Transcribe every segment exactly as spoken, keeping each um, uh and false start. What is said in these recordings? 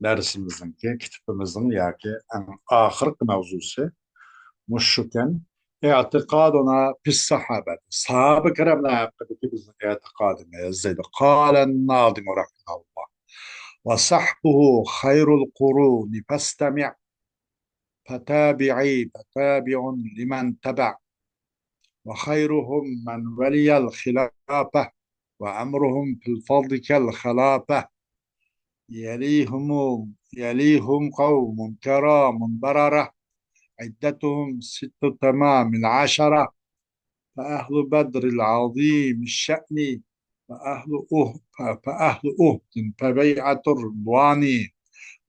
دەرسىمىزنىڭكى، كىتابىمىزنىڭ ياكى ئەڭ ئاخىرقى مەۋزۇسى مۇشۇكەن. ئېتىقادۇنا پىس ساھابەت. ساھابە كىراملار ھەققىدىكى بىزنىڭ ئېتىقادىمىز دەيدۇ. قال الناظم رحمه الله: وصحبه خير القرون فاستمع، فتابعي فتابع لمن تبع، وخيرهم من ولي الخلافة، وأمرهم في الفضل كالخلافة، يليهم، يليهم قوم كرام بررة، عدتهم ست تمام العشرة، فأهل بدر العظيم الشأن، فأهل أه-، ف-، فأهل أهد فبيعة الرضوان،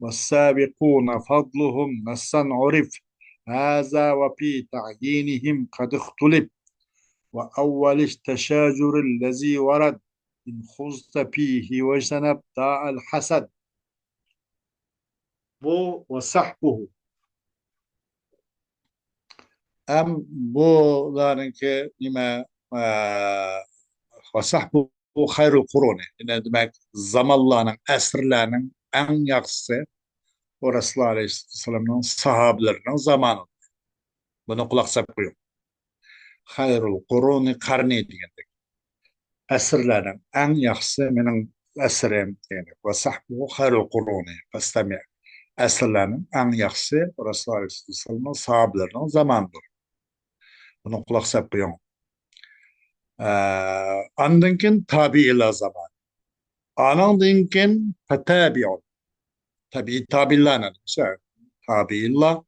والسابقون فضلهم نصا عرف، هذا وفي تعيينهم قد اختلف، وأول التشاجر الذي ورد، إن خضت فيه واجتنب داء الحسد. بۇ، وصحبه. ئەم بۇلارنىڭكى نېمە، ئە، وصحبه خير القرون. يەنى دېمەك، زامانلارنىڭ، ئەسىرلەرنىڭ ئەڭ ياخشىسى بۇ رەسۇلۇللاھ ئەلەيھىسسالامنىڭ ساھابىلىرىنىڭ زامانى. بۇنى قۇلاق سەپ قويۇڭ. خير القرون قرني دېگەندەك. ئەسىرلەرنىڭ ئەڭ ياخشىسى مېنىڭ ئەسىرىم دېگەندەك. وصحبه خير القرون فاستمع. ئەسىرلەرنىڭ ئەڭ ياخشىسى رەسۇلۇللاھ ئەلەيھىسسالامنىڭ ساھابىلىرىنىڭ زامانىدۇر. بۇنى قۇلاق سەپ قويۇڭ. ئە، ئاندىن كېيىن تابىئىيلار زامانى. ئانىڭدىن كېيىن فتابعون. تەبىئىي تابىئىيلارنى دېسە، تابىئىيلار،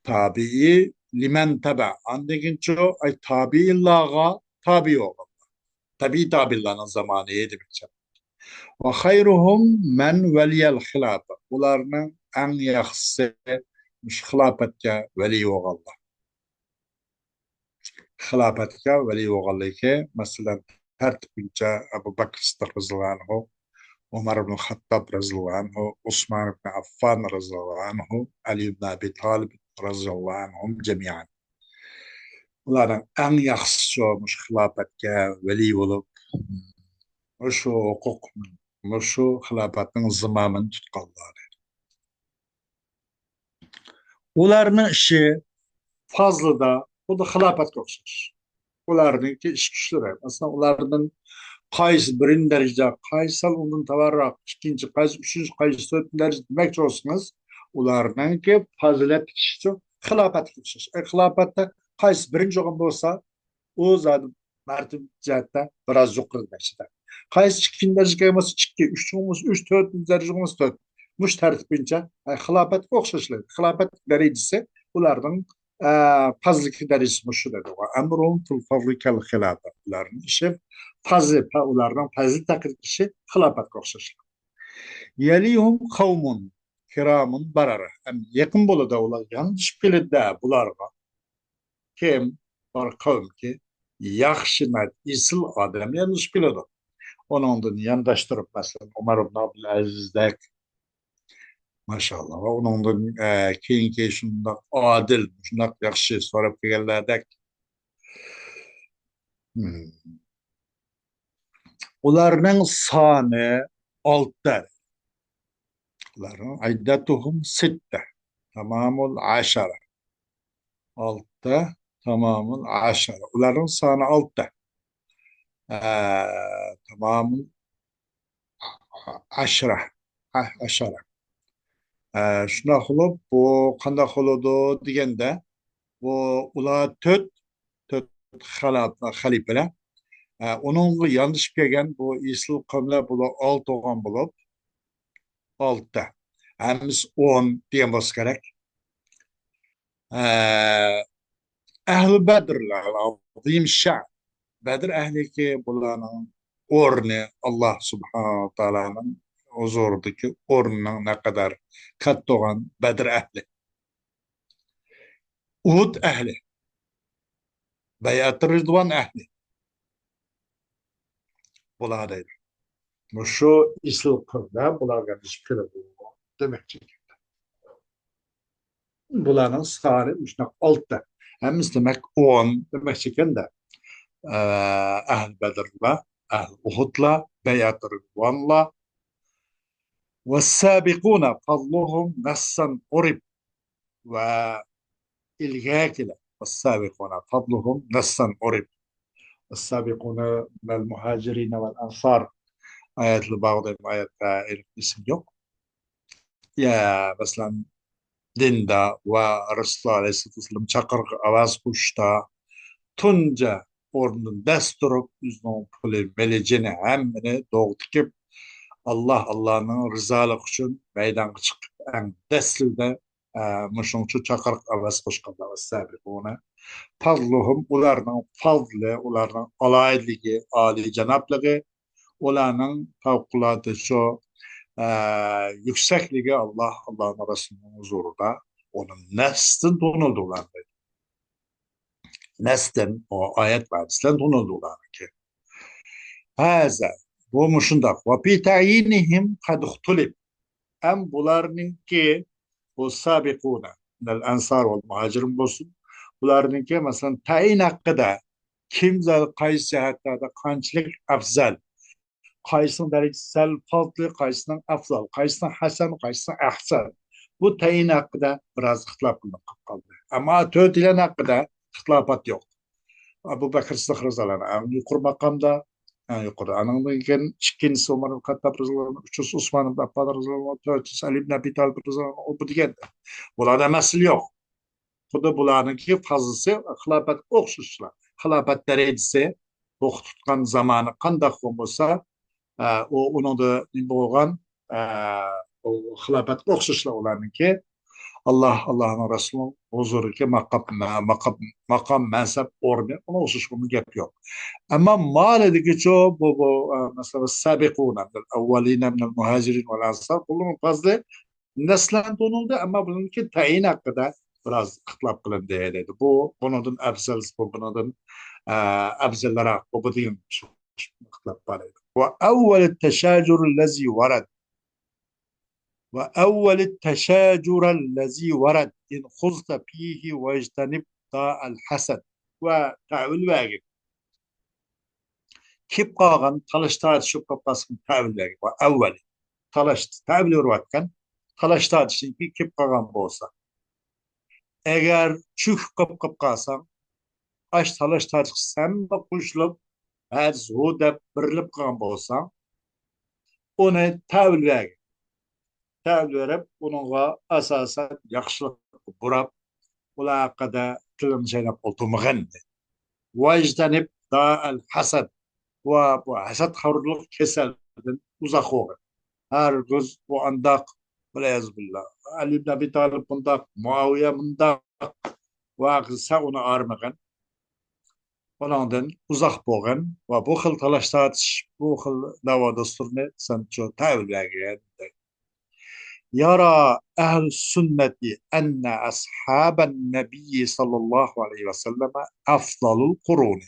تابىئىي لمن تبع. ئاندىن كېيىنچۇ، ئاي، تابىئىيلارغا تابىئىي بولغانلار. تەبىئىي تابىئىيلارنىڭ زامانى دېمەكچى. وخيرهم من ولي الخلافة. ئۇلارنىڭ ئەڭ ياخشىسى مۇشۇ خىلاپەتكە ۋەلىي بولغانلار. خىلاپەتكە ۋەلىي بولغانلىكى، مەسىلەن، تەرتىپ بويىچە ئەبۇ بەكرى سىددىق رەزىياللاھۇ ئەنھۇ، ئۆمەر ئىبنى خەتتاب رەزىياللاھۇ ئەنھۇ، ئوسمان ئىبنى ئەففان رەزىياللاھۇ ئەنھۇ، ئەلى ئىبنى ئەبى تالىب رەزىياللاھۇ ئەنھۇم جەمىئەن. ئۇلارنىڭ ئەڭ ياخشىسى شۇ، مۇشۇ خىلاپەتكە ۋەلىي بولۇپ، مۇشۇ ھوقۇق، مۇشۇ خىلاپەتنىڭ زىمامىنى تۇتقانلار. ئۇلارنىڭ ئىشى فازلىدا خۇددى خىلاپەتكە ئوخشاش. ئۇلارنىڭكى ئىش كۈچلىرى، مەسىلەن، ئۇلاردىن قايسى بىرىنچى دەرىجىدە، قايسى سەل ئۇندىن تۆۋەنرەك، ئىككىنچى، قايسى ئۈچىنچى، قايسى تۆتىنچى دەرىجىدە دېمەكچى بولسىڭىز، ئۇلارنىڭكى پازىلەت ئىشىچۇ خىلاپەتكە ئوخشاش. ئەي، خىلاپەتتە قايسى بىرىنچى بولغان بولسا، ئۇ زادى مەرتىۋە جەھەتتە بىراز يۇقىرى دەرىجىدە. قايسى ئىككىنچى دەرىجىگە بولسا ئىككى، ئۈچ بولسا ئۈچ، تۆتىنچى دەرىجىگە بولسا تۆت. مۇشۇ تەرتىپ بويىچە، ئە، خىلاپەتكە ئوخشاشلا. خىلاپەت دەرىجىسى ئۇلارنىڭ، ئە، پازىلىكى دەرىجىسى مۇشۇ دەيدۇ. وأمرهم في الفضل كالخلافة. ئۇلارنىڭ ئىشى پازىل، پە-، ئۇلارنىڭ پەزىلەت ھەققىدىكى ئىشى خىلاپەتكە ئوخشاشلا. يليهم قوم كرام بررة. ھەم يېقىن بولىدۇ، ئۇلار ياندىشىپ كېلىدۇ بۇلارغا. كىم؟ بىر قەۋمكى ياخشى، مەرد، ئېسىل ئادەم ياندىشىپ كېلىدۇ. ئۇنىڭدىن يانداشتۇرۇپ، مەسىلەن، ئۆمەر ئىبن ئابدۇلئەزىزدەك، ماشائاللا، ۋە ئۇنىڭدىن، ئە، كېيىنكى شۇنداق ئادىل، شۇنداق ياخشى سوراپ كەلگەنلەردەك. مم. ئۇلارنىڭ سانى ئالتە. ئۇلارنىڭ عدتهم ستة، تمام العشرة. ئالتە، تمام العشرة. ئۇلارنىڭ سانى ئالتە. ئە، تمام العشرة. ئە، عشرة. ئە، شۇنداق بولۇپ، بۇ قانداق بولىدۇ دېگەندە، بۇ ئۇلار تۆت، تۆت خەلىپە، خەلىپىلەر. ئە، ئۇنىڭغا ياندىشىپ كەلگەن بۇ ئېسىل قەۋملەر، بۇلار ئالتە بولغان بولۇپ، ئالتە. ھەممىسى ئون دېگەن بولسا كېرەك. ئە، ئەھلى بەدرلەر، ئەزىم شەن. بەدر ئەھلىكى بۇلارنىڭ ئورنى، ئاللا سۇبھانەھۇ ۋە تائالانىڭ ھۇزۇرىدىكى ئورنىنىڭ نەقەدەر كاتتىغان بەدر ئەھلى. ئۇھۇد ئەھلى، بەيئەتۇ رىزۋان ئەھلى. بۇلار دەيدۇ. مۇشۇ ئېسىل قەۋملەر بۇلارغا ياندىشىپ كېلىدۇ دېمەكچى. بۇلارنىڭ سانى مۇشۇنداق ئالتە. ھەممىسى دېمەك ئون دېمەكچى ئىكەن-دە. ئە، ئەھلى بەدرلەر، ئەھلى ئۇھۇدلار، بەيئەتۇ رىزۋانلار، والسابقون فضلهم نصا عرف. ۋە ئىلگەرىكىلەر. والسابقون فضلهم نصا عرف. السابقون من المهاجرين والأنصار. ئايەتلەر بار، ئايەتلەر ئېنىق ئېسىمدە يوق. يا، مەسىلەن، دىندا ۋە رەسۇلۇللاھ ئەلەيھىسسالاتۇ ۋەسسالام چاقىرىققا ئاۋاز قوشۇشتا تۇنجى ئورۇندىن دەس تۇرۇپ، ئۆزىنىڭ پۇلى، مېلى، جېنى ھەممىنى دوغا تىكىپ، ئاللاھ، ئاللاھنىڭ رىزالىقى ئۈچۈن مەيدانغا چىقىپ، ئەڭ دەسلىدە، ئە، مۇشۇنىڭ ئۈچۈن چاقىرىققا ئاۋاز قوشقانلار، سابىقۇنە. فضلهم، ئۇلارنىڭ پەزلى، ئۇلارنىڭ ئالاھىدىلىكى، ئالىيجانابلىقى، ئۇلارنىڭ پەۋقۇلئاددە شۇ، ئە، يۈكسەكلىكى ئاللاھ، ئاللاھنىڭ رەسۇلىنىڭ ھۇزۇرىدا ئۇنىڭ نەستىن تونۇلدى ئۇلار دەيدۇ. نەستىن، ئۇ ئايەت ۋە ھەدىسلەردىن تونۇلدى ئۇلارنىڭكى. ھازا، بۇ مۇشۇنداق. وفي تعيينهم قد اختلف. ھەم بۇلارنىڭكى، بۇ سابىقۇنە، مىنەل ئەنسار ۋەل مۇھاجىرىن بولسۇن، بۇلارنىڭكى، مەسىلەن، تەيىن ھەققىدە كىم زادى قايسى جەھەتلەردە قانچىلىك ئەفزەل، قايسىنىڭ دەرىجىسى سەل پەزلى، قايسىنىڭ ئەفزەل، قايسىنىڭ ھەسەن، قايسىنىڭ ئەھسەن، بۇ تەيىن ھەققىدە بىراز ئىختىلاپ قىلىنىپ قېلىپ قالدى. ئەمما تۆتىلەن ھەققىدە ئىختىلاپات يوق. ئەبۇ بەكرى سىددىق رەزىياللاھۇ ئەنھۇ ئەڭ يۇقىرى ماقامدا، ئەڭ يۇقىرى. ئانىڭدىن كېيىن ئىككىنچىسى ئومار ئىبن خەتتاب رەزىياللاھۇ ئەنھۇ، ئۈچىنچىسى ئوسمان ئىبن ئەففان رەزىياللاھۇ ئەنھۇ، تۆتىنچىسى ئەلى ئىبن ئەبى تالىپ رەزىياللاھۇ ئەنھۇ، بۇ دېگەندە. بۇلاردا مەسىلە يوق. خۇددى بۇلارنىڭكى فازىسى خىلاپەتكە ئوخشاشلا. خىلاپەت دەرىجىسى ئوقى تۇتقان زامانى قانداق بولسا، ئە، ئۇ، ئۇنىڭدا نېمە بولغان، ئە، ئۇ خىلاپەتكە ئوخشاشلا ئۇلارنىڭكى. ئاللاھ، ئاللاھنىڭ رەسۇلىنىڭ ھۇزۇرىدىكى ماقام، ماقام، ماقام، مەنسەپ، ئورنى، ئۇنىڭ ئوخشىشىغىمۇ گەپ يوق. ئەمما مالىدىكىچۇ بۇ، بۇ، ئە، مەسىلەن، سابىقۇنە مىنەل ئەۋۋەلىنە مىنەل مۇھاجىرىن ۋەل ئەنسار، بۇلارنىڭ فازلى نەسلەن تونۇلدى، ئەمما بۇنىڭكى تەيىن ھەققىدە بىراز ئىختىلاپ قىلىندى دەيدۇ. بۇ بۇنىڭدىن ئەپزەل، بۇ بۇنىڭدىن، ئە، ئەپزەلرەك، بۇ، بۇ دېگەن ئىختىلاپ بار ئىدى. وأول التشاجر الذي ورد. وأول التشاجر الذي ورد إن خضت فيه واجتنب داء الحسد. ۋە تەۋىل بەرگىن. كېلىپ قالغان تالاش تارتىشىپ قالساڭ تەۋىل بەرگىن. ۋە ئەۋۋەل. تالاش، تەۋىل بېرىۋاتقان تالاش تارتىشتىن كېيىن كېلىپ قالغان بولسا. ئەگەر چۆكۈپ قېلىپ قالساڭ، ئاش تالاش تارتىشقا سەنمۇ قوشۇلۇپ، ھەدىس ھۇ دەپ بېرىلىپ قالغان بولساڭ، ئۇنى تەۋىل بەرگىن. تەۋىل بېرىپ، ئۇنىڭغا ئاساسەن ياخشىلىق بۇراپ، ئۇلار ھەققىدە تىلىڭنى چايناپ ئولتۇرمىغىن. ۋەجتەنىب دائەل ھەسەد. ۋە بۇ ھەسەتخورلۇق كېسەلدىن ئۇزاق بولغىن. ھەرگىز ئۇ ئانداق، ۋەلىيەزۇبىللا، ئەلى ئىبن ئەبى تالىپ بۇنداق، مۇئاۋىيە مۇنداق، ۋە سەن ئۇنى ئارىمىغىن. ئۇنىڭدىن ئۇزاق بولغىن ۋە بۇ خىل تالاش تارتىش، بۇ خىل دەۋا دەستۇرنى سەن شۇ تەۋىل بەرگىن. يرى أهل السنة أن أصحاب النبي صلى الله عليه وسلم أفضل القرون،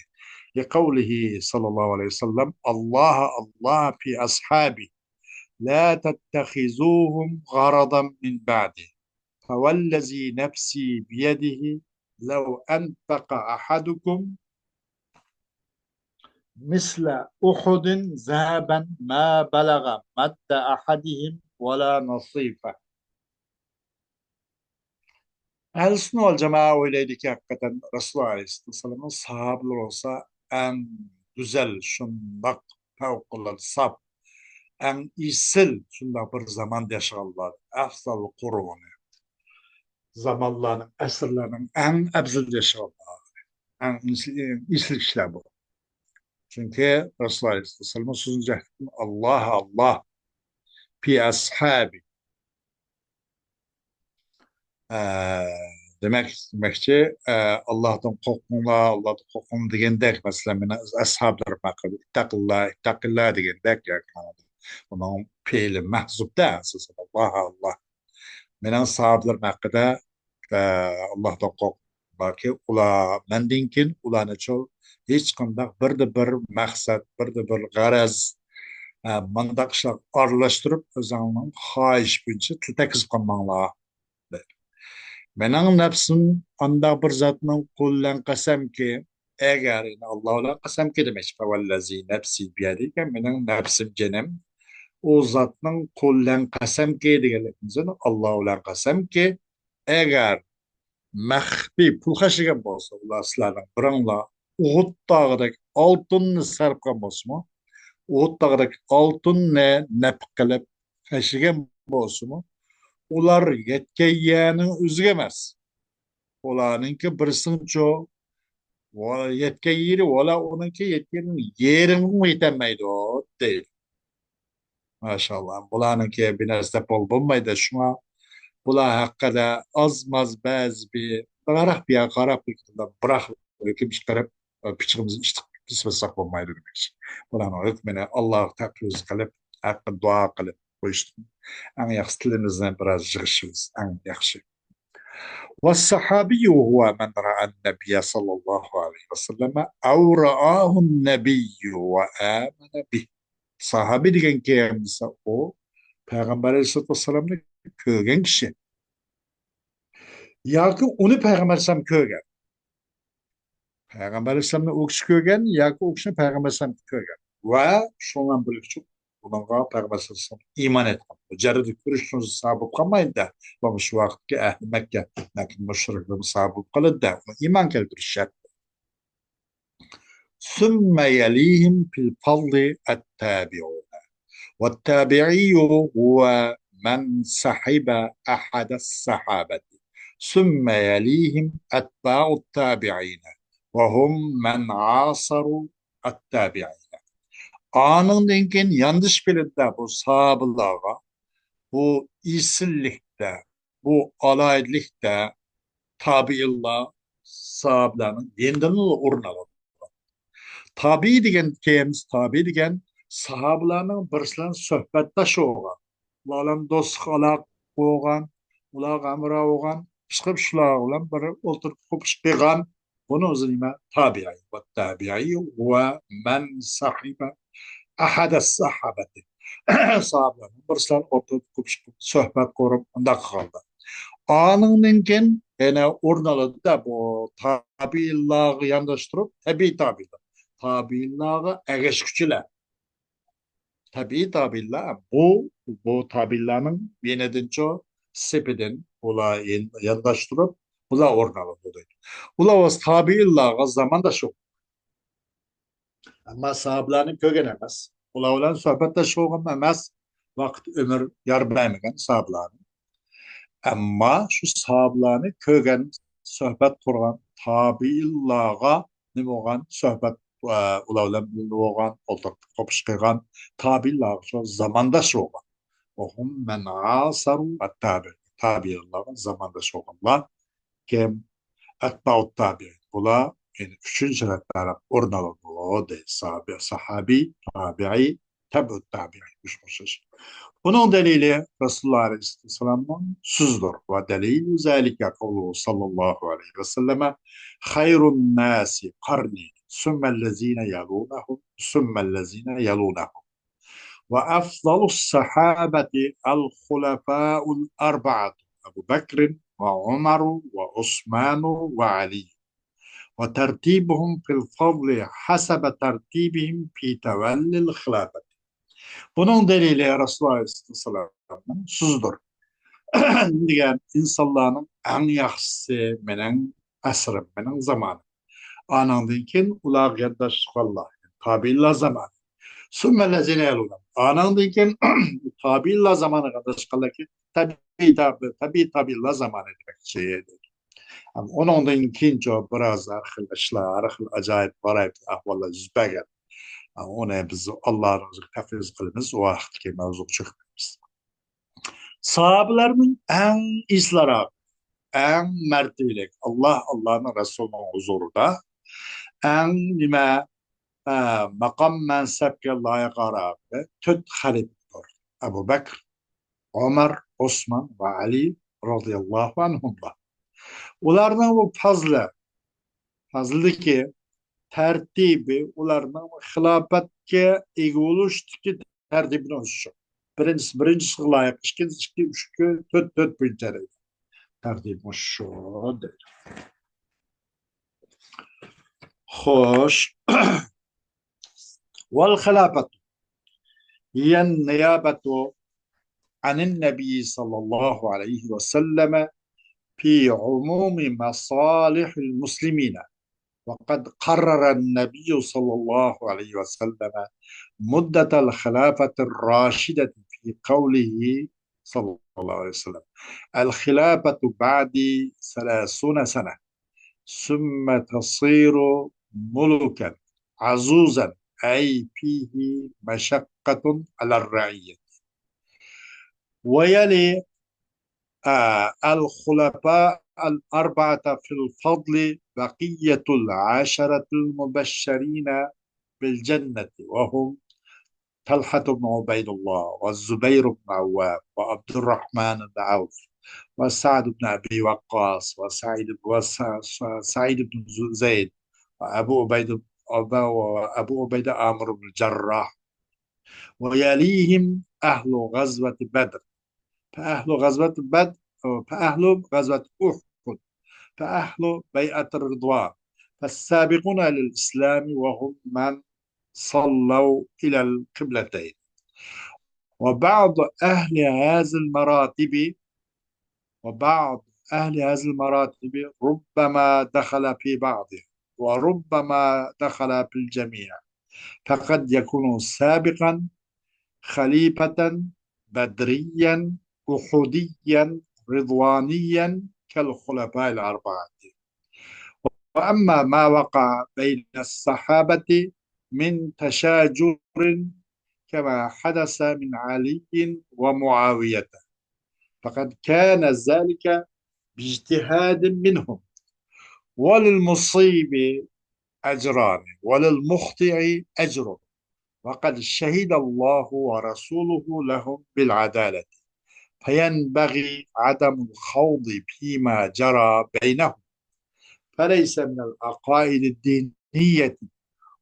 لقوله صلى الله عليه وسلم: الله الله في أصحابي، لا تتخذوهم غرضا من بعدي، فوالذي نفسي بيده لو أنفق أحدكم مثل أحد ذهبا ما بلغ مد أحدهم ولا نصيفه. ئەھلى سۈننە ۋەل جامائە ئويلايدۇكى، ھەقىقەتەن رەسۇلۇللاھ ئەلەيھىسسالامنىڭ ساھابىلىرى بولسا ئەڭ گۈزەل، شۇنداق پەۋقۇلئاددە ساپ، ئەڭ ئېسىل شۇنداق بىر زاماندا ياشىغانلار. ئەفزەل قۇرۇنى، زامانلارنىڭ، ئەسىرلەرنىڭ ئەڭ ئەپزىلىدە ياشىغانلار، ئەڭ ئېسىل، ئېسىل كىشىلەر بۇ. چۈنكى رەسۇلۇللاھ ئەلەيھىسسالام سۆزىنى جەھدىدىن، الله الله في أصحابي. ئە، دېمەك، دېمەكچى، ئە، ئاللاھتىن قورقۇڭلار، ئاللاھتىن قورقۇڭلار دېگەندەك، مەسىلەن، مېنىڭ ئەسھابلىرىم ھەققىدە، اتقىللا، اتقىللا دېگەندەك، ياكى مانا ئۇنىڭ پېئلى مەھزۇپتا، ئەساسەن، الله الله. مېنىڭ ساھابىلىرىم ھەققىدە، ئە، ئاللاھتىن قورقۇڭلاركى، ئۇلار مەندىن كېيىن ئۇلارنىچۇ ھېچقانداق بىردە بىر مەقسەت، بىردە بىر غەرەز، ئە، مانداق ئىشلارغا ئارىلاشتۇرۇپ، ئۆزۈڭنىڭ خاھىشى بويىچە تىل تەگكۈزۈپ قالماڭلار. مېنىڭ نەپسىم ئانداق بىر زاتنىڭ قولى بىلەن قەسەمكى، ئەگەر، يەنى ئاللا بىلەن قەسەمكى دېمەكچى، فواللەزى نەپسى بىيەدىھى، مېنىڭ نەپسىم، جېنىم ئۇ زاتنىڭ قولى بىلەن قەسەمكى دېگەنلىكىمىزدىن، ئاللا بىلەن قەسەمكى، ئەگەر مەخپىي پۇل خەجلىگەن بولسا، ئۇلار سىلەرنىڭ بىرىڭلار ئۇھۇد تاغىدەك ئالتۇننى سەرپ قىلغان بولسىمۇ، ئۇھۇد تاغىدەك ئالتۇننى نەپىق قىلىپ خەجلىگەن بولسىمۇ، ئۇلار يەتكەن يەرنىڭ ئۆزىگە ئەمەس. ئۇلارنىڭكى بىرسىنچۇ، ۋە يەتكەن يېرى، ۋالا ئۇنىڭكى يەتكەن يېرىمغىمۇ يېتەلمەيدۇ، دەيدۇ. ماشائاللا، بۇلارنىڭكى بىر نەرسە دەپ بولمايدۇ. شۇڭا بۇلار ھەققىدە ئاز-ماز بەزى بىر بىراق بىر قاراپ بىراق ھۆكۈم چىقىرىپ، پىچىقىمىزنى ئىشتىپ كېسىۋەتسەك بولمايدۇ دېمەكچى. بۇلارنىڭ ھۆكمىنى ئاللاغا تەپۋىز قىلىپ، ھەققىدە دۇئا قىلىپ قويۇشتىن ئەڭ ياخشى، تىلىمىزنى بىراز يىغىشىمىز ئەڭ ياخشى. والصحابي هو من رأى النبي صلى الله عليه وسلم أو رآه النبي وآمن به. ساھابى دېگەن كىم دېسە، ئۇ پەيغەمبەر ئەلەيھىسسالاتۇ ۋەسسالامنى كۆرگەن كىشى ياكى ئۇنى پەيغەمبەر ئەلەيھىسسالام كۆرگەن. پەيغەمبەر ئەلەيھىسسالامنى ئۇ كىشى كۆرگەن ياكى ئۇ كىشىنى پەيغەمبەر ئەلەيھىسسالام كۆرگەن ۋە شۇنىڭ بىلەن بىرلىكتە ئۇنىڭغا پەيغەمبەر ئەلەيھىسسالام ئىمان ئېيتقان. مۇجەررەت كۆرۈش شۇنىڭ ساھابى بولۇپ قالمايدۇ-دە. بولمىسا شۇ ۋاقىتتىكى ئەھلى مەككە، مەككە مۇشرىكلىرىمۇ ساھابى بولۇپ قالىدۇ-دە. ئۇنىڭ ئىمان كەلتۈرۈش شەرت. ثم يليهم في الفضل التابعون. والتابعي هو من صحب أحد الصحابة. ثم يليهم أتباع التابعين. وهم من عاصروا التابعين. ئانىڭدىن كېيىن ياندىشىپ كېلىدۇ-دە بۇ ساھابىلارغا، بۇ ئېسىللىكتە، بۇ ئالاھىدىلىكتە تابىئىنلار ساھابىلەرنىڭ يېنىدىن ئورۇن ئالىدۇ. تابىئىي دېگەن كىم؟ تابىئىي دېگەن ساھابىلەرنىڭ بىرسى بىلەن سۆھبەتداش بولغان، ئۇلار بىلەن دوستلۇق ئالاقە بولغان، ئۇلارغا ھەمراھ بولغان، ئىشقىلىپ شۇلار بىلەن بىر ئولتۇرۇپ قوپۇش قىلغان، بۇنى ئۆزى نېمە؟ تابىئىي. والتابعي هو من صحب أحد الصحابة. ساھابىلەرنىڭ بىرسىلەر ئولتۇرۇپ سۆھبەت قۇرۇپ ئۇنداق قىلغاندا. ئانىڭدىن كېيىن يەنە ئورۇن ئالىدۇ-دە بۇ تابىئىنلارغا يانداشتۇرۇپ، تەبىئىي تابىئىنلار. تابىئىنلارغا ئەگەشكۈچىلەر. تەبىئىي تابىئىنلار بۇ، بۇ تابىئىنلارنىڭ يېنىدىنچۇ سېپىدىن ئۇلار يېن-، يانداشتۇرۇپ، ئۇلار ئورۇن ئالىدۇ دەيدۇ. ئۇلار ئۆز تابىئىنلارغا زامانداش بولغان. ئەمما ساھابىلارنى كۆرگەن ئەمەس. ئۇلار بىلەن سۆھبەتداش بولغان ئەمەس. ۋاقىت، ئۆمۈر يار بەرمىگەن ساھابىلارنى. ئەمما شۇ ساھابىلارنى كۆرگەن، سۆھبەت قۇرغان تابىئىنلارغا نېمە بولغان؟ سۆھبەت، ئە، ئۇلار بىلەن بىللە بولغان، ئولتۇرۇپ قوپۇش قىلغان تابىئىنلارغا شۇ زامانداش بولغان. وهم من عاصروا التابعين. تابىئىنلارغا زامانداش بولغانلار كىم؟ أتباع التابعين. بۇلار، يەنى ئۈچىنچى رەت تەرەپ ئورۇن ئالىدۇ، دەيدۇ. ساھابى، ساھابى، تابىئىي، تەبئۇت تابىئىي، مۇشۇ ئوخشاش. بۇنىڭ دەلىلى رەسۇلۇللاھ ئەلەيھىسسالامنىڭ سۆزىدۇر. ودليل ذلك قوله صلى الله عليه وسلم: خير الناس قرني ثم الذين يلونهم ثم الذين يلونهم وأفضل الصحابة الخلفاء الأربعة أبو بكر وعمر وعثمان وعلي وترتيبهم في الفضل حسب ترتيبهم في تولي الخلافة. بۇنىڭ دەلىلى رەسۇلۇللاھ ئەلەيھىسسالامنىڭ سۆزىدۇر. دېگەن ئىنسانلارنىڭ ئەڭ ياخشىسى مېنىڭ ئەسرىم، مېنىڭ زامانىم. ئانىڭدىن كېيىن ئۇلارغا يانداشقانلار، تابىئىنلار زامانى. ثم الذين يلونهم. ئانىڭدىن كېيىن تابىئىنلار زامانىغا يانداشقانلار كېيىن تەبىئىي تابىئىي، تەبىئىي تابىئىنلار زامانى دېمەكچى. ئۇنىڭدىن كېيىنچە بىراز ھەر خىل ئىشلار، ھەر خىل ئاجايىپ غارايىپ ئەھۋاللار يۈز بەرگەن. ئۇنى بىز ئاللانىڭ ئۆزىگە تەپۋىز قىلىمىز، ئۇ ھەقتىكى مەۋزۇغا چۆكمەيمىز. ساھابىلەرنىڭ ئەڭ ئېسىلراق، ئەڭ مەرتىۋىلىك، ئاللا، ئاللانىڭ رەسۇلىنىڭ ھۇزۇرىدا ئەڭ نېمە، ئە، ماقام مەنسەپكە لايىق ئارابى تۆت خەلىپىدۇر. ئەبۇ بەكر، ئۆمەر، ئوسمان ۋە ئەلى رازىياللاھۇ ئەنھۇملار. ئۇلارنىڭ بۇ پەزلى، پەزلىدىكى تەرتىبى، ئۇلارنىڭ خىلاپەتكە ئىگە بولۇشتىكى تەرتىپىنى ئوشۇق. بىرىنچىسى بىرىنچىسىگە لايىق، ئىككىنچىسى ئىككى، ئۈچكە تۆت، تۆت بىرىنچى دەرىجە. تەرتىپ مۇشۇ دەيدۇ. خوش. والخلافة هي النيابة عن النبي صلى الله عليه وسلم في عموم مصالح المسلمين. وقد قرر النبي صلى الله عليه وسلم مدة الخلافة الراشدة في قوله صلى الله عليه وسلم: "الخلافة بعدي ثلاثون سنة، ثم تصير ملكا عزوزا، أي فيه مشقة على الرعية." ويلي، آه، الخلفاء الأربعة في الفضل بقية العشرة المبشرين بالجنة، وهم طلحة بن عبيد الله، والزبير بن عوام، وعبد الرحمن بن عوف، وسعد بن أبي وقاص، وسعيد، وس-، سعيد بن زيد، وأبو عبيدة، وأبو عبيدة عامر بن الجراح، ويليهم أهل غزوة بدر، فأهل غزوة بدر، فأهل غزوة أحد، فأهل بيعة الرضوان، فالسابقون إلى الإسلام وهم من صلوا إلى القبلتين. وبعض أهل هذه المراتب، وبعض أهل هذه المراتب ربما دخل في بعضها، وربما دخل في الجميع، فقد يكون سابقا خليفة بدريا أحديا رضوانيا كالخلفاء الأربعة. وأما ما وقع بين الصحابة من تشاجر كما حدث من علي ومعاوية، فقد كان ذلك باجتهاد منهم، وللمصيب أجران وللمخطئ أجر، وقد شهد الله ورسوله لهم بالعدالة، فينبغي عدم الخوض فيما جرى بينهم، فليس من العقائد الدينية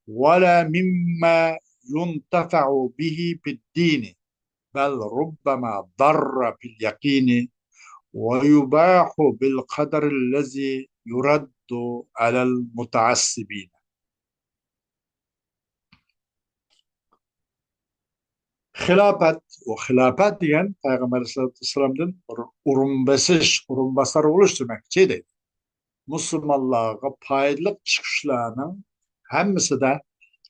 ولا مما ينتفع به في الدين، بل ربما ضر في اليقين، ويباح بالقدر الذي يرد على المتعصبين. خىلاپەت، ئۇ خىلاپەت دېگەن پەيغەمبەر ئەلەيھىسسالاتۇ ۋەسسالامدىن بىر ئورۇن بېسىش، ئورۇنباسار بولۇش دېمەكچى دەيدۇ. مۇسۇلمانلارغا پايدىلىق چىقىشلارنىڭ ھەممىسىدە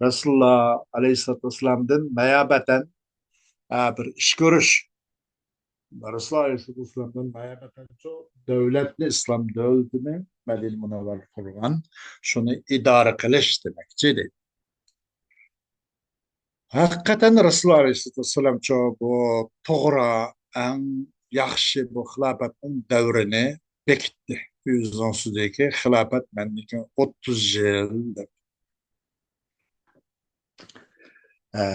رەسۇلۇللا ئەلەيھىسسالاتۇ ۋەسسالامدىن نىيابەتەن، ئە، بىر ئىش كۆرۈش. رەسۇلۇللا ئەلەيھىسسالاتۇ ۋەسسالامدىن نىيابەتەن شۇ دۆلەتنى، ئىسلام دۆلىتىنى مەدىنە مۇنەۋۋەرىدە قۇرغان، شۇنى ئىدارە قىلىش دېمەكچى دەيدۇ. ھەقىقەتەن رەسۇلۇللا ئەلەيھىسسالاتۇ ۋەسسالامچۇ بۇ توغرا، ئەڭ ياخشى بۇ خىلاپەتنىڭ دەۋرىنى بېكىتتى. ئۆزىنىڭ سۆزىدىكى خىلاپەت مەندىكى ئوتتۇز يىل دەپ. ئە،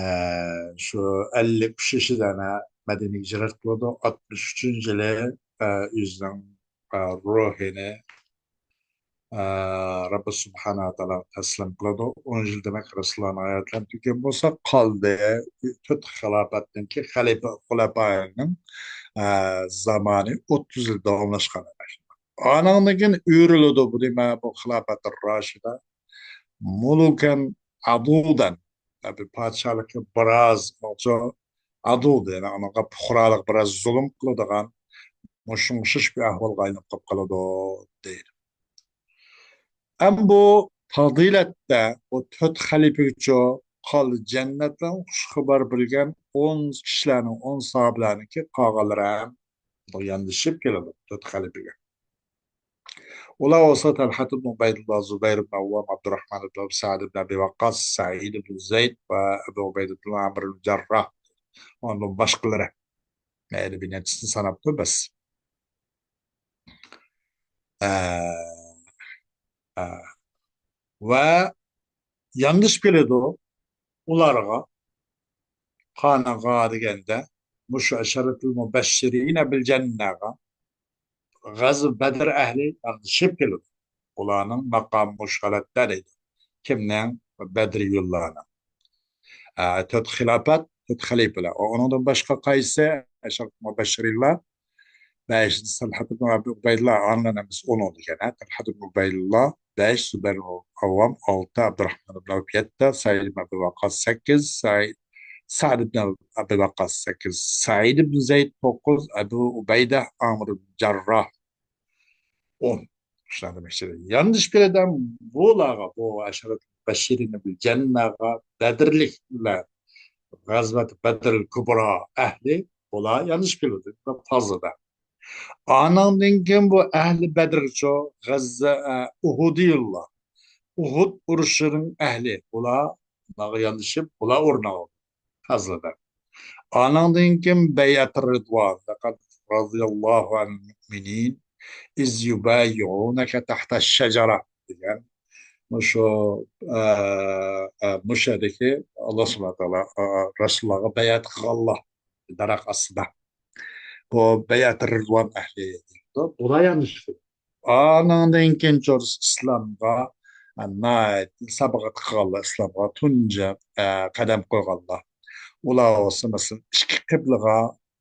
شۇ ئەللىك ئۈچ يېشىدا ئەنە مەدىنىگە ھىجرەت قىلىدۇ. ئاتمىش ئۈچىنچى يىلى، ئە، ئۆزىنىڭ، ئە، روھىنى، ئە، رەببى سۇبھانەھۇ ۋە تائالاغا تەسلىم قىلىدۇ. ئون يىل دېمەك رەسۇلۇللانىڭ ھاياتى بىلەن تۈگىگەن بولسا، قالدى تۆت خىلاپەتنىڭكى خەلىپە خۇلەپائىنىڭ، ئە، زامانى ئوتتۇز يىل داۋاملاشقان. ئانىڭدىن كېيىن ئۆرۈلىدۇ بۇ نېمە، بۇ خىلاپەت راشىدە. مۇلۇكەن ئادۇدەن، بىر پادىشاھلىققا بىراز ئادۇد، يەنى ئۇنىڭغا پۇقرالىق بىراز زۇلۇم قىلىدىغان، مۇشۇنىڭغا ئوخشاش بىر ئەھۋالغا ئايلىنىپ قېلىپ قالىدۇ دەيدۇ. ئەمما بۇ پازىلەتتە بۇ تۆت خەلىپىگىچۇ قالدى جەننەتنىڭ خۇش خەۋەر بىلگەن ئون كىشىلەرنىڭ، ئون ساھابىلەرنىڭكى قالغانلىرى ھەم ياندىشىپ كېلىدۇ تۆت خەلىپىگە. ئۇلار بولسا تەلھەت ئىبن ئۇبەيدۇللا، زۇبەير ئىبن ئەۋۋام، ئابدۇراھمان ئىبن ئەۋف، سەئد ئىبن ئەبى ۋەققاس، سەئىد ئىبن زەيد ۋە ئەبۇ ئۇبەيدە ئىبن ئامىر ئىبن جەرراھ. ئۇنىڭدىن باشقىلىرى. يەنى بىر نەچچىسىنى ساناپتۇ بەس. ئە، ئە. ۋە ياندىشىپ كېلىدۇ ئۇلارغا، قانىغا دېگەندە، مۇشۇ ئەشەرەتۇل مۇبەششىرىنە بىل جەننەگە غەزۋ بەدر ئەھلى ياندىشىپ كېلىدۇ. ئۇلارنىڭ ماقامى مۇشۇ ھالەتتە دەيدۇ. كىمنىڭ؟ بەدرىيۇللارنىڭ. ئە، تۆت خىلاپەت، تۆت خەلىپىلەر. ئۇنىڭدىن باشقا قايسى؟ ئەشەرەتۇل مۇبەششىرىنلار، بەشىنچى تەلھەت ئىبن ئەبى ئۇبەيدۇللا، ئاندىن ئەمەس ئۇنىڭ دېگەن، ھە؟ تەلھەت ئىبن ئۇبەيدۇللا، بەش، زۇبەير ئىبن ئەۋۋام، ئالتە، ئابدۇراھمان ئىبن ئەۋف، يەتتە، سەئىد ئىبن ئەبى ۋەققاس، سەككىز، سەئىد، سەئد ئىبن ئەبى ۋەققاس سەككىز، سەئىد ئىبن زەيد توققۇز، ئەبۇ ئۇبەيدە ئامىر ئىبن جەرراھ ئون. شۇلار دېمەكچى. ياندىشىپ كېلىدۇ. بۇلارغا، بۇ ئەشەرەتۇل مۇبەششىرىنە بىل جەننەگە بەدرلىكلەر، غەزۋەت بەدرىل كۇبرا ئەھلى، بۇلار ياندىشىپ كېلىدۇ. پازىدا. ئانىڭدىن كېيىن بۇ ئەھلى بەدرگىچۇ غەززە، ئە، ئۇھۇدىيۇللار. ئۇھۇد ئۇرۇشىنىڭ ئەھلى. بۇلار، بۇلارغا ياندىشىپ، بۇلار ئورۇن ئالىدۇ. پازىدا. ئانىڭدىن كېيىن بەيئەتۇر رىدۋان. لەقەد رەزىيەللاھۇ ئەنىل مۇئمىنىن ئىز يۇبەييۇنەكە تەھتەش شەجەرە دېگەن. مۇشۇ، ئە، ئە، مۇشۇ يەردىكى ئاللا سۇبھانەھۇ ۋە تائالا، ئە، رەسۇلۇللاھقا بەيئەت قىلغانلار دەرەخ ئاستىدا. بۇ بەيئەتۇر رىدۋان ئەھلى دەيدۇ. بۇلار ياندىشىپ كېلىدۇ. ئانىڭدىن كېيىن چورس ئىسلامغا، ئە، ناھايىتى ساباقەت قىلغانلار، ئىسلامغا تۇنجى، ئە، قەدەم قويغانلار. ئۇلار بولسا، مەسىلەن، ئىككى قىبلىغا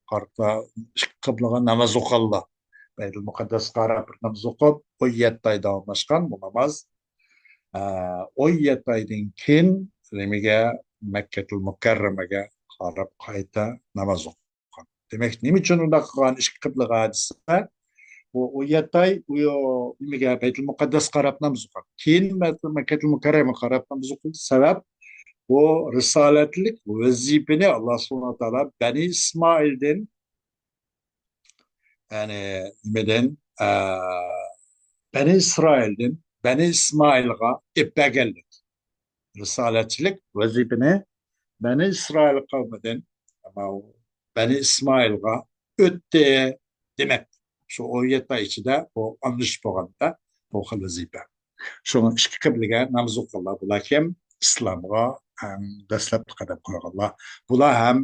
قارىتا، ئىككى قىبلىغا ناماز ئوقۇغانلار. بەيتۇل مۇقەددەسكە قاراپ بىر ناماز ئوقۇپ، ئون يەتتە ئاي داۋاملاشقان بۇ ناماز. ئە، ئون يەتتە ئايدىن كېيىن نېمىگە، مەككەتۇل مۇكەررەمەگە قاراپ قايتا ناماز ئوقۇغان. دېمەك، نېمە ئۈچۈن ئۇنداق قىلغان ئىككى قىبلىغا دېسە، بۇ ئون يەتتە ئاي ئۇ نېمىگە، بەيتۇل مۇقەددەسكە قاراپ ناماز ئوقۇغان. كېيىن مەككەتۇل مۇكەررەمەگە قاراپ ناماز ئوقۇدى. سەۋەب، بۇ رىسالەتلىك ۋەزىپىنى ئاللا سۇبھانەھۇ ۋە تائالا بەنى ئىسمائىلدىن، يەنى نېمىدىن، ئە، بەنى ئىسرائىلدىن بەنى ئىسمائىلغا ئېلىپ بەرگەنلىك. رىسالەتچىلىك ۋەزىپىنى بەنى ئىسرائىل قەۋمىدىن بەنى ئىسمائىلغا ئۆتتى دېمەك. شۇ ئون يەتتە ئاي ئىچىدە بۇ ئالمىشىپ بولغاندا بۇ خىل ۋەزىپە. شۇڭا ئىككى قىبلىگە ناماز ئوقۇغانلار، بۇلار كىم؟ ئىسلامغا ئەڭ دەسلەپتە قەدەم قويغانلار. بۇلار ھەم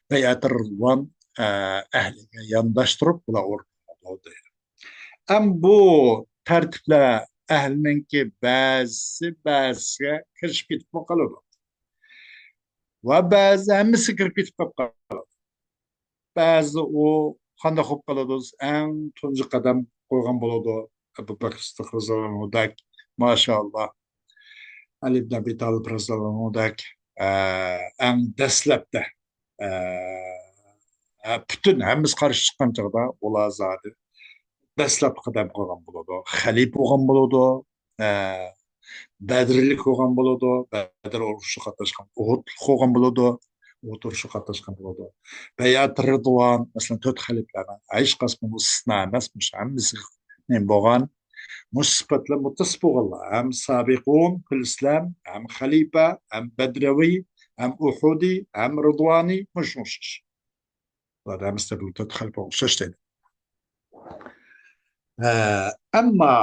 بەيئەتۇر رىدۋان، ئە، ئەھلىگە يانداشتۇرۇپ بۇلار ئورۇن ئالىدۇ دەيدۇ. ئەم بۇ تەرتىپلەر ئەھلىنىڭكى بەزىسى بەزىسىگە كىرىشىپ كېتىپمۇ قالىدۇ. ۋە بەزى ھەممىسى كىرىپ كېتىپ قالىدۇ. بەزىدە ئۇ قانداق بولۇپ قالىدۇ؟ ئەڭ تۇنجى قەدەم قويغان بولىدۇ. ئەبۇ بەكرى سىددىق رەزىياللاھۇ ئەنھۇدەك، ماشائاللا، ئەلى ئىبن ئەبى تالىپ رەزىياللاھۇ ئەنھۇدەك، ئە، ئەڭ دەسلەپتە، ئە، ئە، پۈتۈن ھەممىسى قارشى چىققان چاغدا ئۇلار زادى دەسلەپتە قەدەم قويغان بولىدۇ. خەلىپە بولغان بولىدۇ. ئە، بەدرلىك بولغان بولىدۇ، بەدر ئۇرۇشىغا قاتناشقان، ئۇھۇدلۇق بولغان بولىدۇ، ئۇھۇد ئۇرۇشىغا قاتناشقان بولىدۇ. بەيئەت رىدۋان، مەسىلەن، تۆت خەلىپىلەرنىڭ ھېچقايسىسى ئىستىسنا ئەمەس، مۇشۇ ھەممىسى نېمە بولغان؟ مۇشۇ سۈپەت بىلەن مۇتتەسىپ بولغانلار. ھەم سابىقۇن فىل ئىسلام، ھەم خەلىپە، ھەم بەدرەۋى، ھەم ئۇھۇدى، ھەم رىدۋانى، مۇشۇ ئوخشاش. بۇلار ھەممىسى بۇ تۆت خەلىپە ئوخشاش دەيدۇ. ئە، ئەمما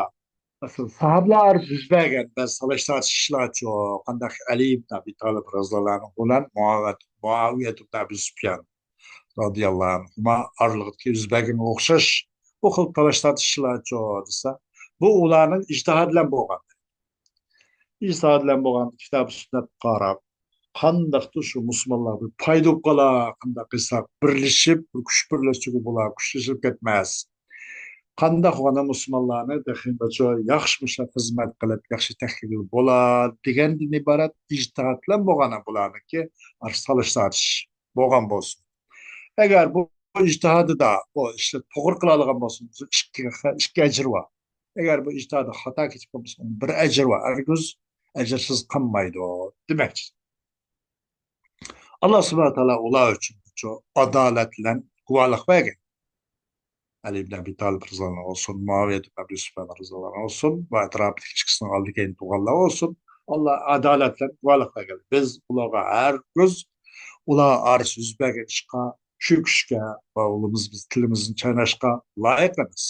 مەسىلەن، ساھابىلەر ئارىسىدا يۈز بەرگەن بەزى تالاش تارتىشىشلارچۇ، قانداق ئەلى ئىبن ئەبى تالىپ رەزىياللاھۇ ئەنھۇ بىلەن مۇئاۋىيەت، مۇئاۋىيەت ئىبن ئەبى سۇپيان رەزىياللاھۇ ئەنھۇما ئارىلىقىدىكى يۈز بەرگەنگە ئوخشاش بۇ خىل تالاش تارتىشىشلارچۇ دېسە، بۇ ئۇلارنىڭ ئىجتىھادى بىلەن بولغان. ئىجتىھادى بىلەن بولغان كىتاب سۈننەتكە قاراپ، قانداقتۇر شۇ مۇسۇلمانلار بىر پايدا بولۇپ قالا، قانداق قىلساق بىرلىشىپ، بىر كۈچ بىرلەشتۈرگىلى بولا، كۈچلىشىپ كەتمەس. قانداق بولغاندا مۇسۇلمانلارنى تېخىمۇ ياخشى مۇشۇنداق خىزمەت قىلىپ، ياخشى تەكلىگىلى بولا دېگەندىن ئىبارەت ئىجتىھاد بىلەن بولغان بۇلارنىڭكى ئارىسىدا سالىش تارتىش بولغان بولسۇن. ئەگەر بۇ ئىجتىھادىدا بۇ ئىشنى توغرا قىلالىغان بولسا، ئىككى، ئىككى ئەجرى بار. ئەگەر بۇ ئىجتىھادى خاتا كېتىپ قالمىسا، ئۇنىڭ بىر ئەجرى بار. ھەرگىز ئەجىرسىز قالمايدۇ دېمەكچى. ئاللا سۇبھانەھۇ ۋە تائالا ئۇلار ئۈچۈن شۇ ئادالەت بىلەن گۇۋاھلىق بەرگەن. ئەلى ئىبن ئەبى تالىپ رەزىياللاھۇ ئەنھۇ بولسۇن، مۇئاۋىيەت ئىبن ئەبى سۇپيان رەزىياللاھۇ ئەنھۇ بولسۇن ۋە ئەتراپىدىكى ئىككىسىنىڭ ئالدىدا كېيىن تۇرغانلار بولسۇن، ئاللا ئادالەت بىلەن گۇۋاھلىق بەرگەن. بىز ئۇلارغا ھەرگىز ئۇلار ئارىسىدا يۈز بەرگەن ئىشقا چۆكۈشكە ۋە ئۇلىمىز بىز تىلىمىزنى چايناشقا لايىق ئەمەس.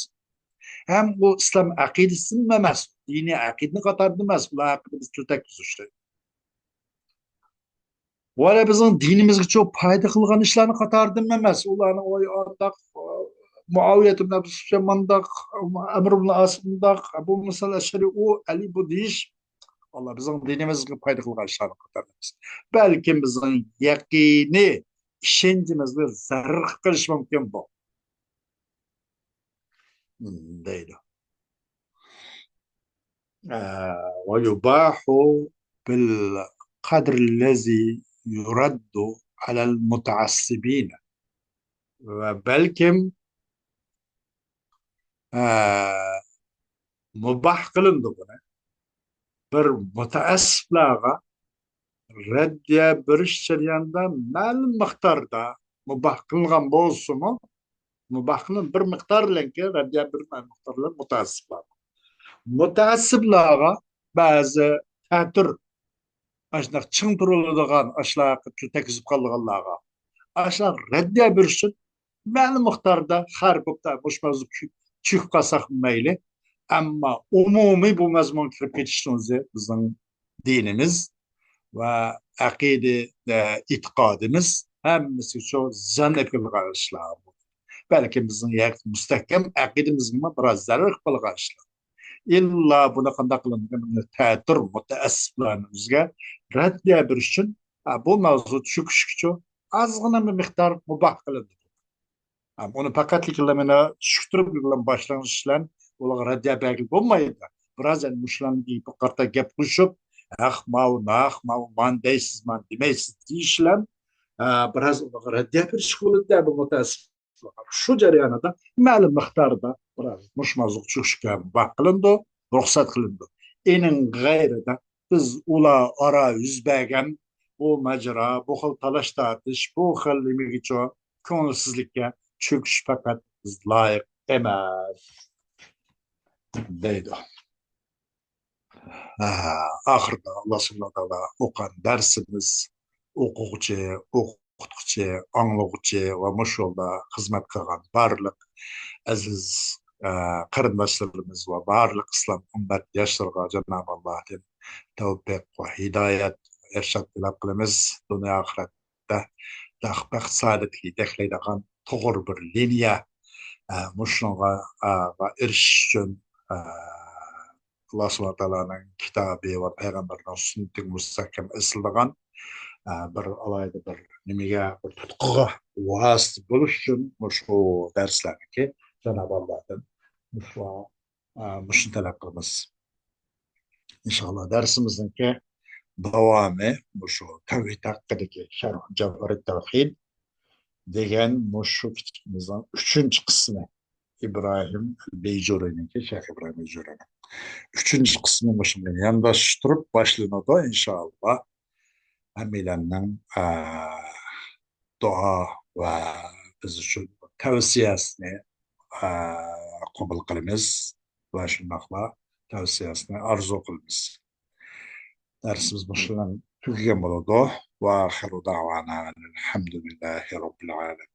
ھەم ئۇ ئىسلام ئەقىدىسىدىن ئەمەس، دىنىي ئەقىدىنىڭ قاتارىدا ئەمەس، ئۇلار ھەققىدە بىز تىل تەگكۈزۈشتەك. ۋە بىزنىڭ دىنىمىزگىچۇ پايدا قىلغان ئىشلارنىڭ قاتارىدىن ئەمەس. ئۇلارنىڭ ۋاي ئانداق، مۇئاۋىيەت ئىبن ئەبى سۇپيان مانداق، ئەمر ئىبن ئاس مۇنداق، ئەبۇ مۇسا ئەشئەرى ئۇ، ئەلى بۇ دېيىش، ئاللا بىزنىڭ دىنىمىزغا پايدا قىلغان ئىشلارنىڭ قاتارىدا ئەمەس. بەلكىم بىزنىڭ يەقىنىي ئىشەنچىمىزگە زەرەر قىلىشى مۇمكىن بۇ. دەيدۇ. ئە، ويباح بالقدر الذي يرد على المتعصبين. ۋە بەلكىم، ئە، مۇباھ قىلىنىدۇ بۇنى. بىر مۇتەئەسسىپلارغا رەددىيە بېرىش جەريانىدا مەلۇم مىقداردا مۇباھ قىلىنغان بولسىمۇ، مۇباھ قىلىنىپ بىر مىقدار بىلەن كېيىن رەددىيە بېرىش مەلۇم مىقدار بىلەن مۇتەئەسسىپلارغا. مۇتەئەسسىپلارغا بەزى تەتۈر ئاشۇنداق چىڭ تۇرۇلىدىغان ئاشۇلارغا تىل تەگكۈزۈپ قالىدىغانلارغا ئاشۇلارغا رەددىيە بېرىش ئۈچۈن مەلۇم مىقداردا خەرپ بولۇپ مۇشۇ مەۋزۇ چۈ-، چۈشۈپ قالساق مەيلى. ئەمما ئومۇمىي بۇ مەزمۇنغا كىرىپ كېتىشنىڭ ئۆزى بىزنىڭ دىنىمىز ۋە ئەقىدە، ئە، ئېتىقادىمىز ھەممىسى شۇ زەن ئېقىلغان ئىشلار. بەلكىم بىزنىڭ يەك-، مۇستەھكەم ئەقىدىمىزگىمۇ بىراز زەرەر قىلىپ قالغان ئىشلار. ئىللا بۇنى قانداق قىلىمىز؟ تەتۈر مۇتەئەسسىپلارنىڭ ئۆزىگە رەددىيە بېرىش ئۈچۈن، ئە، بۇ مەۋزۇ چۈشۈشكىچە ئازغىنا بىر مىقدار مۇباھ قىلىندى. ھە، ئۇنى پەقەتلىكلا مانا چۈشكۈتۈرۈپ بىلەن باشلانغۇچ بىلەن ئۇلارغا رەددىيە بەرگىلى بولمايدۇ. بىراز ئەنە مۇشۇلارنى بىر قارىتا گەپ قىلىشىپ، ھەق ماۋۇ، ناھەق ماۋۇ، مانا دەيسىز، مانا دېمەيسىز دېيىش بىلەن، ئە، بىراز ئۇلارغا رەددىيە بېرىشكە بولىدۇ، بۇ مۇتەئەسسىپ. شۇ جەريانىدا مەلۇم مىقداردا بىراز مۇشۇ مەۋزۇغا چۈشۈشكە مۇباھ قىلىنىدۇ، رۇخسەت قىلىنىدۇ. ئېنىڭ غەيرىدە بىز ئۇلار ئارا يۈز بەرگەن بۇ ماجىرا، بۇ خىل تالاش-تارتىش، بۇ خىل نېمىگىچۇ كۆڭۈلسىزلىككە چۆكۈش پەقەت لايىق ئەمەس، دەيدۇ. ھە، ئاخىرىدا ئاللا سۇبھانەھۇ ۋە تائالا ئوقۇغان دەرسىمىز، ئوقۇغۇچى، ئوقۇتقۇچى، ئاڭلىغۇچى ۋە مۇشۇ يولدا خىزمەت قىلغان بارلىق ئەزىز، ئە، قېرىنداشلىرىمىز ۋە بارلىق ئىسلام ئۈممەت ياشلىرىغا جانابى ئاللادىن تەۋپىق ۋە ھىدايەت، ئىرشاد تەلەپ قىلىمىز. دۇنيا ئاخىرەتتە بەخت، بەخت سائادەتكە يېتەكلەيدىغان توغرا بىر لىنىيە، ئە، مۇشۇنىڭغا، ئە، ئېرىشىش ئۈچۈن، ئە، ئاللا سۇبھانەھۇ ۋە تائالانىڭ كىتابى ۋە پەيغەمبەرنىڭ سۈننىتىگە مۇستەھكەم ئېسىلىدىغان، ئە، بىر ئالاھىدە بىر نېمىگە، بىر تۇتقىغا ۋاسىتە بولۇش ئۈچۈن مۇشۇ دەرسلەرنىكى جانابى ئاللادىن مۇشۇ، ئە، مۇشۇنى تەلەپ قىلىمىز. ئىنشاللا دەرسىمىزنىڭكى داۋامى مۇشۇ تەۋھىد ھەققىدىكى شەرھ جەۋھەرىت تەۋھىد دېگەن مۇشۇ كىتابىمىزنىڭ ئۈچىنچى قىسمى. ئىبراھىم بەيجۇرىنىڭكى، شەيخ ئىبراھىم بەيجۇرىنىڭ ئۈچىنچى قىسمى مۇشۇنى يانداشتۇرۇپ باشلىنىدۇ، ئىنشاللا. ھەممەيلەننىڭ، ئە، دۇئا ۋە بىز ئۈچۈن تەۋسىيەسىنى، ئە، قوبۇل قىلىمىز ۋە شۇنداقلا تەۋسىيەسىنى ئارزۇ قىلىمىز. دەرسىمىز مۇشۇ بىلەن تۈگىگەن بولىدۇ. وآخر دعوانا أن الحمد لله رب العالمين.